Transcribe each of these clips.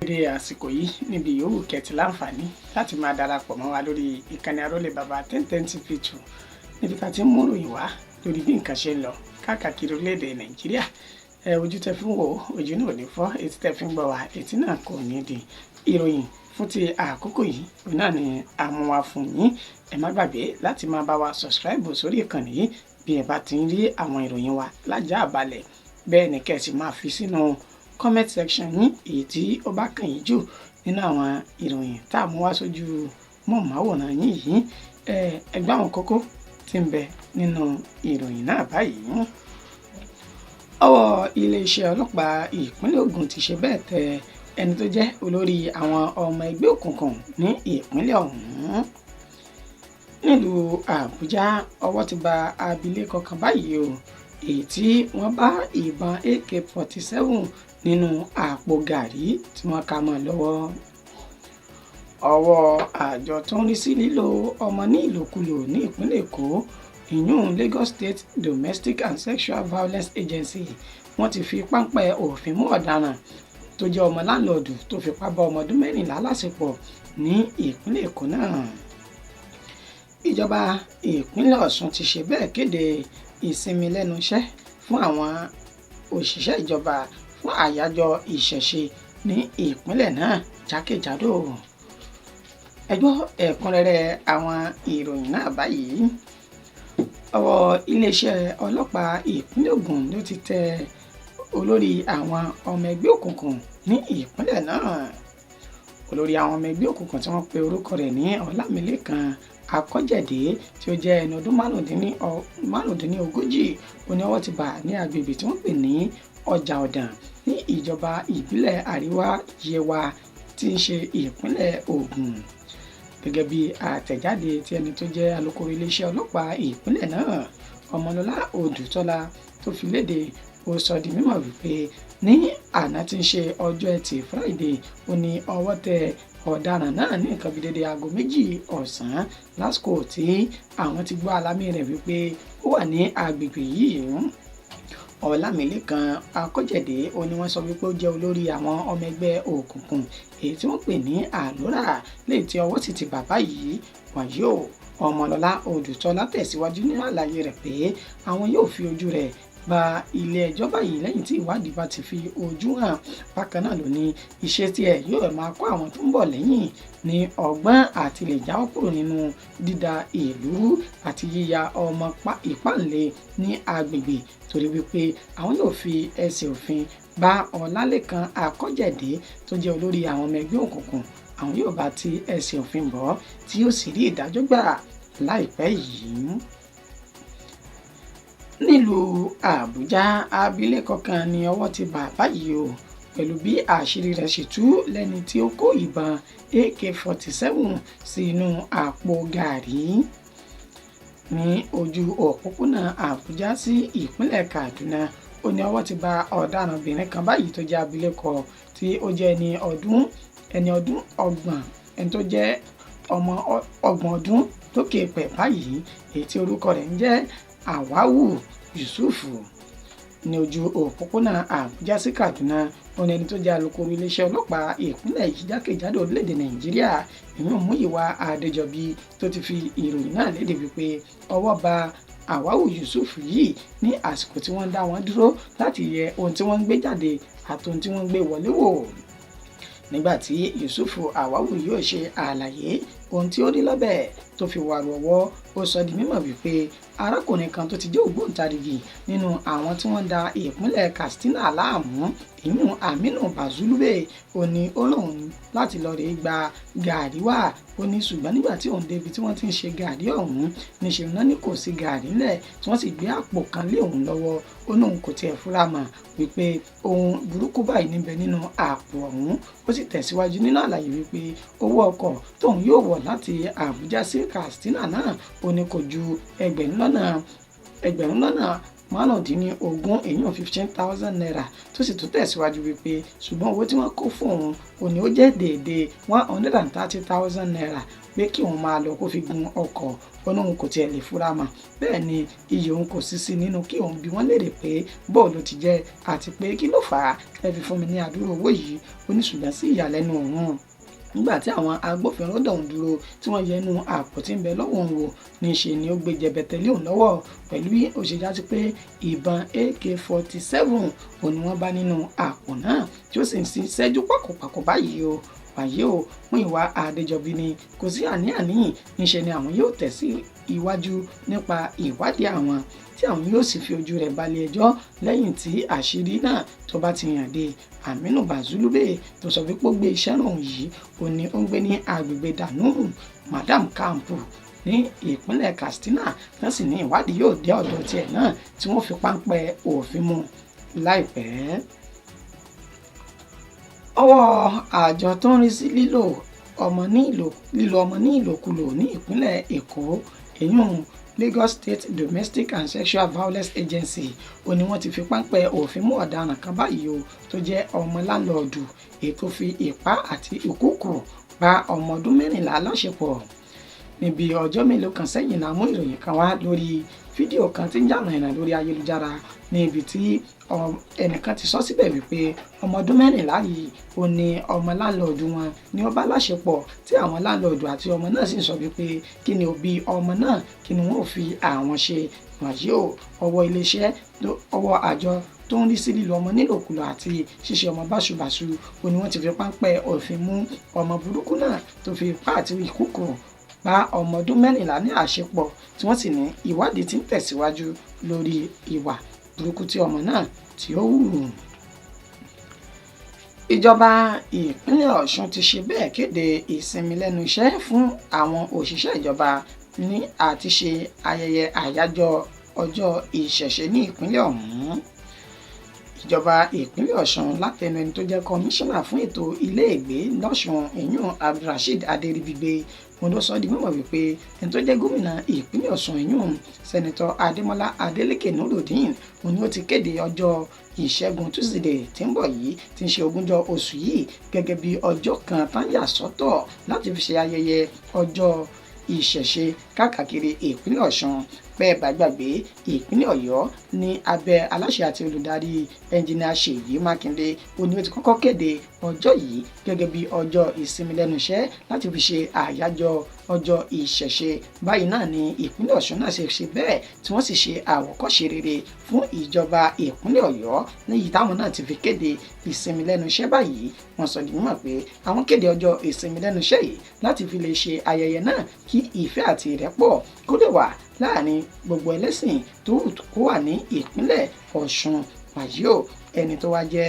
Eré àsìkò yìí níbi yòówù kẹ́tì láǹfààní láti máa darapọ̀ mọ́ wa lórí ìkànnì Arólé Baba 1010 TV 2, níbi tá a ti ń mú ìròyìn wá lórí bí nǹkan ṣe ń lọ káàkiri orílẹ̀-èdè Nàìjíríà. Ẹ ojú tẹ fi ń wò, ojú náà ò ní fọ́. Etí tẹ fi ń gbọ́ wá, etí náà kò ní di. Ìròyìn fún ti àkókò yìí, òun náà ni a mú wá fún yín. Ẹ má gbàgbé láti máa bá wa subscribe sórí ìkànnì yìí bí ẹ bá ti ń rí àwọn ìròyìn wa lájà àbálẹ̀. Bẹ́ẹ̀ ni kẹ́ ẹ sì máa fi sínú comment section yín èyí tí ó bá kàn yín jù nínú àwọn ìròyìn tá a mú wá sójú móhùnmáwòrán yín yìí. Ẹ ẹgbẹ́ àwọn kókó tí ń bẹ nínú ìròyìn náà báyìí. Ọwọ́ iléeṣẹ́ ọlọ́pàá ìpínlẹ̀ Ògùn ti ṣe bẹ́ẹ̀ tẹ ẹni tó jẹ́ olórí àwọn ọmọ ẹgbẹ́ òkùnkùn ní ìpínlẹ̀ ọ̀hún. Nílùú Àbújá, ọwọ́ ti ba abilékọ kan báyìí o, èyí tí wọ́n bá ìbọn AK-47 nínú àpò gàrí tí wọ́n kà mọ́ lọ́wọ́. Ọwọ́ àjọ tó ń rí sí lílo ọmọ ní ìlòkulò ní ìpínlẹ̀ Èkó, ìyún Lagos State Domestic and Sexual Violence Agency, wọ́n ti fi páńpẹ́ òfin mú ọ̀daràn tó jẹ́ ọmọ landlord tó fipá bá ọmọ ọdún 14 láṣepọ̀ ní ìpínlẹ̀ Èkó náà. Ìjọba ìpínlẹ̀ Ọ̀ṣun ti ṣe bẹ́ẹ̀ kéde ìsinmi lẹ́nu iṣẹ́ fún àwọn òṣìṣẹ́ ìjọba fún àyájọ́ ìṣẹ̀ṣe ní ìpínlẹ̀ náà jákèjádò. Ẹ gbọ́ ẹ̀kúnrẹ́rẹ́ àwọn ìròyìn náà báyìí. Ọwọ́ iléeṣẹ́ ọlọ́pàá ìpínlẹ̀ Ògùn ló ti tẹ olórí àwọn ọmọ ẹgbẹ́ òkùnkùn ní ìpínlẹ̀ náà. Olórí àwọn ọmọ ẹgbẹ́ òkùnkùn tí wọ́n pe orúkọ rẹ̀ ní Ọlámilékan Akọ́jẹ̀dé, tí ó jẹ́ ẹni ọdún 35, ó ní ọwọ́ ti bà ní agbègbè tí wọ́n pè ní Ọjà Ọ̀dàn ní ìjọba ìbílẹ̀ Àríwá Yewa tí ń ṣe ìpínlẹ̀ Ògùn. Gẹ́gẹ́ bí àtẹ̀jáde tí ẹni tó jẹ́ alukoro iléeṣẹ́ ọlọ́pàá ìpínlẹ̀ náà, Ọmọlọ́lá Odùtọ́lá, tó fi léde, ó sọ di mímọ̀ wípé ní àná tí ń ṣe ọjọ́ Ẹtì Friday, ó ní ọwọ́ tẹ ọ̀daràn náà ní nǹkan bíi dédé aago 2 ọ̀sán, lásìkò tí àwọn ti gbọ́ alámì rẹ̀ wípé ó wà ní agbègbè yìí. Ọlámilékan Akọ́jẹ̀dé, ó ní wọ́n sọ wípé ó jẹ́ olórí àwọn ọmọ ẹgbẹ́ òkùnkùn èyí tí wọ́n pè ní Àlórà léyìí tí ọwọ́ sì ti bàbá yìí. Wàyí o, Ọmọlọ́lá Odùtọ́lá tẹ̀síwájú nínú àlàyé rẹ̀ pé àwọn yóò fi ojú rẹ̀ ba ilé ẹjọ́ báyìí lẹ́yìn tí ìwádìí bá ti fi ojú hàn. Bákan náà ló ní iṣẹ́ tí ẹ yóò máa kọ́ àwọn tó ń bọ̀ lẹ́yìn ní ọgbọ́n àti lè jáwọ́ kúrò nínú dídá ìlú rú àti yíya ọmọ ìpáǹle ní agbègbè, torí wípé àwọn yóò fi ẹsẹ̀ òfin bá Ọlálékan Akọ́jẹ̀dé tó jẹ́ olórí àwọn ọmọ ẹgbẹ́ òkùnkùn, àwọn yóò bá ti ẹsẹ̀ òfin bọ̀ tí yóò sì rí ìdájọ́ gbà láìpẹ́ yìí. Nílùú Àbújá, abilékọ kan ní ọwọ́ ti bà báyìí o, pẹ̀lú bí àṣírí rẹ̀ ṣe tú lẹ́ni tí ó kó ìbọn AK-47 sí inú àpò gàárì ní ojú òpópónà Àbújá sí ìpínlẹ̀ Kaduna. Ó ní ọwọ́ ti bà ọ̀darànbìnrin kan báyìí tó jẹ́ abilékọ tí ó jẹ́ ẹni ọdún 30, ẹni tó jẹ́ ọmọ 30 ọdún lókè pẹ̀ báyìí, èyí tí orúkọ rẹ̀ ń jẹ́ Àwáwù Yusuf. Ní ojú òpópónà Àbújá sí Kaduna, ó ní ẹni tó jẹ́ alukoro iléeṣẹ́ ọlọ́pàá ìpínlẹ̀ yìí jákèjádò orílẹ̀-èdè Nàìjíríà, ìyún Múyìwá Adéjọbí, tó ti fi ìròyìn náà léde wípé ọwọ́ ba Àwáwù Yusuf yìí ní àsìkò tí wọ́n dá wọn dúró láti yẹ ohun tí wọ́n ń gbé jáde àti ohun tí wọ́n ń gbé wọlé wò. Nígbà tí Yusuf Àwáwù yóò ṣe àlàyé ohun tí ó rí lọ́bẹ̀ tó fi wàrú ọwọ́, ó sọ di mímọ̀ wípé arákùnrin kan tó ti jẹ́ ògbóǹtarìgì nínú àwọn tí wọ́n da ìpínlẹ̀ Katsina láàmú, ìyún Aminu Bazulube, ó ní ó lóun láti lọ rèé gba gàárì wá. Ó ní ṣùgbọ́n nígbà tí òun débi tí wọ́n ti ń ṣe gàárì ọ̀hún, níṣẹ́ náà ní kò sí gàárì ńlẹ̀, tí wọ́n sì gbé àpò kan lé òun lọ́wọ́. Ó ní òun kò tiẹ̀ fura mọ̀ wípé ohun burúkú báyìí níbẹ̀ nínú àpò ọ̀hún. Ó sì tẹ̀síwájú nínú àlàyé wípé owó ọkọ̀ tóun yóò wọ̀ láti Àbújá sí Katsina náà, ó ní kò ju ẹgbẹ̀rún lọ́nà 15, èyí ₦15,000, tó sì tún tẹ̀síwájú wípé ṣùgbọ́n owó tí wọ́n kó fún òun òní ó jẹ́ déédéé ₦130,000, pé kí òun máa lọ kó fi gun ọkọ̀. Ó ní òun kò tiẹ̀ lè fura mọ́, bẹ́ẹ̀ ni iyì òun kò sí sí nínú kí òun bi wọ́n léèrè pé bóò ló ti jẹ́ àti pé kí ló fà á ẹ fi fún mi ní àdúrà owó yìí. Ó ní ṣùgbọ́n sí ìyàlẹ́nu òun, nígbà tí àwọn agbófinró dá òun dúró tí wọ́n yẹ inú àpò tí ń bẹ lọ́wọ́ òun wò, níṣe ni ó gbé jẹbẹtẹ lé òun lọ́wọ́, pẹ̀lú bí ó ṣe jásí pé ìbọn AK-47 òun ni wọ́n bá nínú àpò náà, tí ó sì ń ṣẹ́jú pàkópàkó báyìí o. Wàyí o, Múyìwá Adéjọbí ni kò sí àní-àní, níṣe ni àwọn yóò tẹ̀ sí iwájú nípa ìwádìí àwọn, tí àwọn yóò sì fi ojú rẹ̀ balẹ̀ ẹjọ́ lẹ́yìn tí àṣírí náà tó bá ti hàn dé. Aminu Bazulube tó sọ wípé ó gbé iṣẹ́ ràn yìí, ó ní ó ń gbé ní agbègbè Danuru Madam Kampu ní ìpínlẹ̀ Katsina, wọ́n sì ní ìwádìí yóò dé ọ̀dọ̀ tiẹ̀ náà tí wọ́n fi páńpẹ́ òfin mú láìpẹ́. Ọwọ́ àjọ tó ń rí sí lílo ọmọ ní ìlòkulò ní ìpínlẹ̀ Èkó, èyún Lagos State Domestic and Sexual Violence Agency, ó ní wọ́n ti fi páńpẹ́ òfin mú ọ̀daràn kan báyìí o, tó jẹ́ ọmọ láńlọ́ọ̀dù ètò fi ipá àti ìkúùkù bá ọmọ ọdún 14 láṣepọ̀. Níbi ọjọ́ mélòó kan sẹ́yìn la mú ìròyìn kan wá lórí fídíò kan tí ń jà rìnrìn lórí ayélujára, ní ibi tí ẹnìkan ti sọ síbẹ̀ wípé ọmọ ọdún 14 yìí ó ní ọmọ láńlọ́ọ̀dù wọn ní ó bá láṣepọ̀, tí àwọn láńlọ́ọ̀dù àti ọmọ náà sì ń sọ wípé kí ni òbí ọmọ náà, kí ni wọ́n ò fi àwọn ṣe. Wàyí o, ọwọ́ iléeṣẹ́ ọwọ́ àjọ tó ń rí sí lílo ọmọ nílòkulò àti ṣíṣe ọmọ báṣubàṣu ó ní wọ́n ti fi páńpẹ́ òfin mú ọmọ burúkú náà tó fi ipá àti ìkúkù bá ọmọ ọdún 14 ní àṣepọ̀, tí wọ́n sì ní ìwádìí tí ń tẹ̀síwájú lórí ìwà burúkú tí ọmọ náà tí ó hù. Ìjọba ìpínlẹ̀ Ọ̀ṣun ti ṣe bẹ́ẹ̀ kéde ìsinmi lẹ́nu iṣẹ́ fún àwọn òṣìṣẹ́ ìjọba ní àti ṣe ayẹyẹ àyájọ́ ọjọ́ ìṣẹ̀ṣe ní ìpínlẹ̀ ọ̀hún. Ìjọba ìpínlẹ̀ Ọ̀ṣun látẹnu ẹni tó jẹ́ kọmíṣánná fún ètò iléègbé lọ́ṣun, ìyún Abdulrasheed Adéríbigbé, òun ló sọ di mímọ̀ wípé ẹni tó jẹ́ gómìnà ìpínlẹ̀ Ọ̀ṣun, ìyún Sẹ́nitọ́ Adémọ́lá Adélékè Nurudeen, òun ni ó ti kéde ọjọ́ Ìṣẹ́gun Túsídẹ̀ẹ́ tí ń bọ̀ yìí, tí ń ṣe ogúnjọ́ oṣù yìí, gẹ́gẹ́ bí ọjọ́ kan tán yà sọ́tọ̀ láti fi ṣe ayẹyẹ ọjọ́ ìṣẹ̀ṣe káàkiri ìpínlẹ̀ Ọ̀ṣun. Bẹ́ẹ̀ bá gbàgbé, ìpínlẹ̀ Ọ̀yọ́ ní abẹ́ aláṣẹ àti olùdarí ẹnjìnìà Ṣèyí Mákindé ó ní ó ti kọ́kọ́ kéde ọjọ́ yìí gẹ́gẹ́ bí ọjọ́ ìsinmi lẹ́nu iṣẹ́ láti fi ṣe àyájọ́ ọjọ́ ìṣẹ̀ṣe. Báyìí náà ni ìpínlẹ̀ Ọ̀ṣun náà ṣe ṣe bẹ́ẹ̀ tí wọ́n sì ṣe àwòkọ́ṣe rere fún ìjọba ìpínlẹ̀ Ọ̀yọ́ níyì táwọn náà ti fi kéde ìsinmi lẹ́nu iṣẹ́ báyìí. Wọ́n sọ di mímọ̀ pé àwọn kéde ọjọ́ ìsinmi lẹ́nu iṣẹ́ yìí láti fi lè ṣe ayẹyẹ náà kí ìfẹ́ àti ìrẹ́pọ̀ kó lè wà láàrin gbogbo ẹlẹ́sìn tó kó wà ní ìpínlẹ̀ Ọ̀ṣun. Wàyí o, ẹni tó wá jẹ́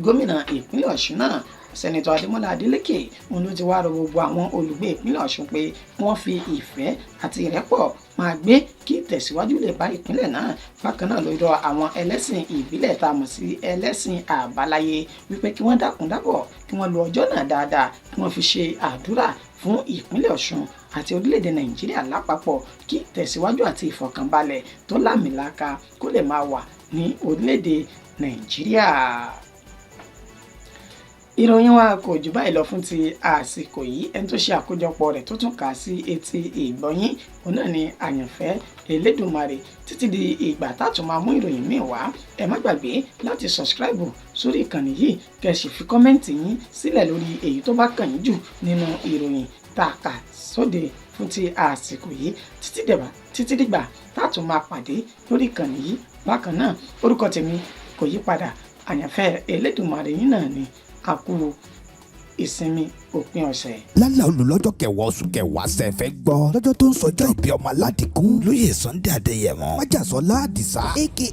gómìnà ìpínlẹ̀ Ọ̀ṣun náà, Sẹ́nitọ́ Adémọ́lá Adélékè, òun ló ti wá rọ gbogbo àwọn olùgbé ìpínlẹ̀ Ọ̀ṣun pé wọ́n fi ìfẹ́ àti ìrẹ́pọ̀ máa gbé kí ìtẹ̀síwájú lè bá ìpínlẹ̀ náà. Bákan náà ló rọ àwọn ẹlẹ́sìn ìbílẹ̀ tá a mọ̀ sí ẹlẹ́sìn àbáláyé wípé kí wọ́n dákun dábọ̀ kí wọ́n lo ọjọ́ náà dáadáa, kí wọ́n fi ṣe àdúrà fún ìpínlẹ̀ Ọ̀ṣun àti orílẹ̀-èdè Nàìjíríà lápapọ̀, kí ìtẹ̀síwájú àti ìfọ̀kànbalẹ̀ tó láàmìlaka kó lè máa wà ní orílẹ̀-èdè Nàìjíríà. Ìròyìn wa kò jù báyìí lọ fún ti àsìkò yìí. Ẹni tó ṣe àkójọpọ̀ rẹ̀ tó tún kà á sí etí ìgbọ́yín òun náà ni Àyànfẹ́ Elédùmarè. Títí di ìgbà tá a tún máa mú ìròyìn míì wá, ẹ má gbàgbé láti sọ̀sìkíráìbù sórí ìkànnì yìí, kẹ́ ẹ sì fi kọ́mẹ́ǹtì yín sílẹ̀ lórí èyí tó bá kàn yín jù nínú ìròyìn tá a kà sóde fún ti àsìkò yìí. Títí dìgbà tá a tún máa pàdé lórí ìkànnì yìí bákan náà, orúkọ tèmi kò yí padà, Àyànfẹ́ Elédùmarè yín náà ni. A kú ìsinmi òpin ọ̀sẹ̀. Lálẹ́ olùlọ́jọ́ kẹwàá oṣù kẹwàá sẹ́fẹ̀ gbọ́ lọ́jọ́ tó ń sọjọ́ ìbí ọmọ aládìkún lóyè Sunday Adéyẹmọ Májàsọ́lá Àdìsá aka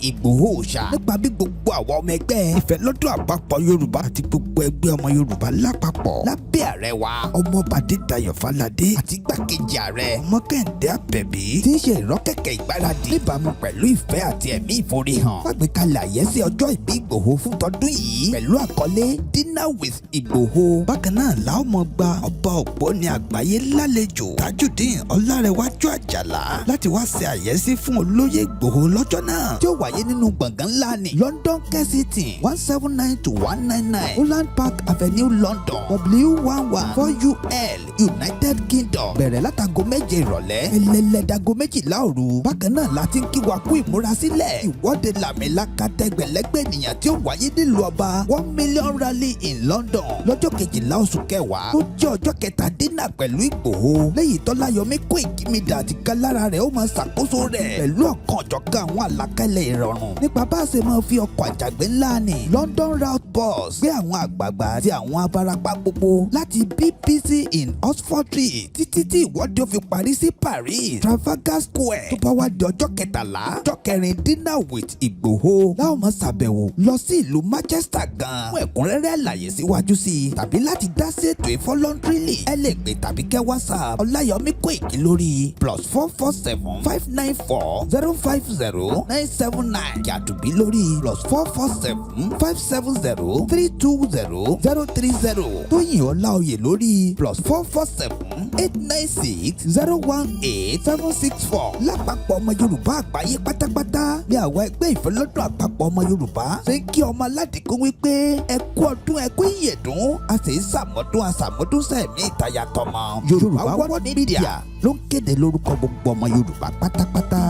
Ìgbòho Òòṣà, nípa bí gbogbo àwọn ọmọ ẹgbẹ́ ìfẹ́ lọ́dọ̀ àpapọ̀ Yorùbá àti gbogbo ẹgbẹ́ ọmọ Yorùbá lápapọ̀ lábẹ́ ààrẹ wa ọmọọba Adédayọ̀ Fáládé àti igbákejì ààrẹ ọmọ Kẹ́hìndé Àbẹ̀bí tí ń ṣe ìrọ́kẹ̀kẹ̀ ìgbáradì níbàámu pẹ̀lú ìfẹ́ àti ẹ̀mí ìforihàn fàgbékalẹ̀ àyẹ́sí ọjọ́ ìbí Ìgbòho fún tọdún yìí pẹ̀lú àkọlé Dinner with Ìgbòho. Bákan náà náà la ó mọ̀ gba ọba ògbóni àgbáyé lálejò, Tajudeen Ọlárẹ̀wájú Àjàlá, láti wá ṣe àyẹ́sí fún olóyè Ìgbòho lọ́jọ́ náà, tí ó wáyé nínú gbọ̀ngàn ńlá ní London, Kensington, 179 to 199 Holland Park Avenue, London, W11 4UL, United Kingdom. Bẹ̀rẹ̀ látago 7 ìrọ̀lẹ́ ẹlẹ́lẹ́dago 12 òru. Bákan náà la ti ń kí wa kú ìmúrasílẹ̀ ìwọ́de làmìlaka tẹgbẹ̀lẹ́gbẹ̀ ènìyàn tí ó wáyé nílùú ọba, 1 million rally in London, lọ́jọ́ 12 oṣù kẹwàá, tó jẹ́ ọjọ́ kẹta dinner pẹ̀lú Ìgbòho, lẹ́yìn tọ́láyọmí Koiki Media àti gálára rẹ̀ ó máa ṣàkóso rẹ̀ pẹ̀lú ọ̀kan ọ̀jọ̀kan àwọn àlàkalẹ̀ ìrọ̀rùn nípa bá a ṣe máa fi ọkọ̀ àjàgbé ńlá ní London Route Bus gbé àwọn àgbààgbà àti àwọn abarapá gbogbo láti BBC in Oxford Street títí tí ìwọ́de ó fi parí sí Paris, Trafalgar Square. Tó bá wá di ọjọ́ 13, ọjọ́ kẹrin dinner with Ìgbòho, láwọn máa ṣàbẹ̀wò lọ sí ìlú Manchester gan. Fún ẹ̀kúnrẹ́rẹ́ àlàyé síwájú sí i tàbí láti dá sí ètò voluntarily, ẹ lè pè tàbí kẹ́ WhatsApp Ọláyọmí Kóìkí lórí +447 594 050 979, Jàdùbí lórí +447 570 320 030, Tóyìn Ọláòyè lórí +447 896 018 764. Lápapọ̀ ọmọ Yorùbá àgbáyé pátápátá ní àwọn ẹgbẹ́ ìfẹ́lọ́dún àpapọ̀ ọmọ Yorùbá ṣe ń kí ọmọ aládìkún wípé ẹ kú ọdún, ẹ kú ìyèdún, a sì ń sàmọ́dún àsàmọ́dún sẹ̀mí ìtayà tọmọ. Yorùbá World Media ló ń kéde lórúkọ gbogbo ọmọ Yorùbá pátápátá.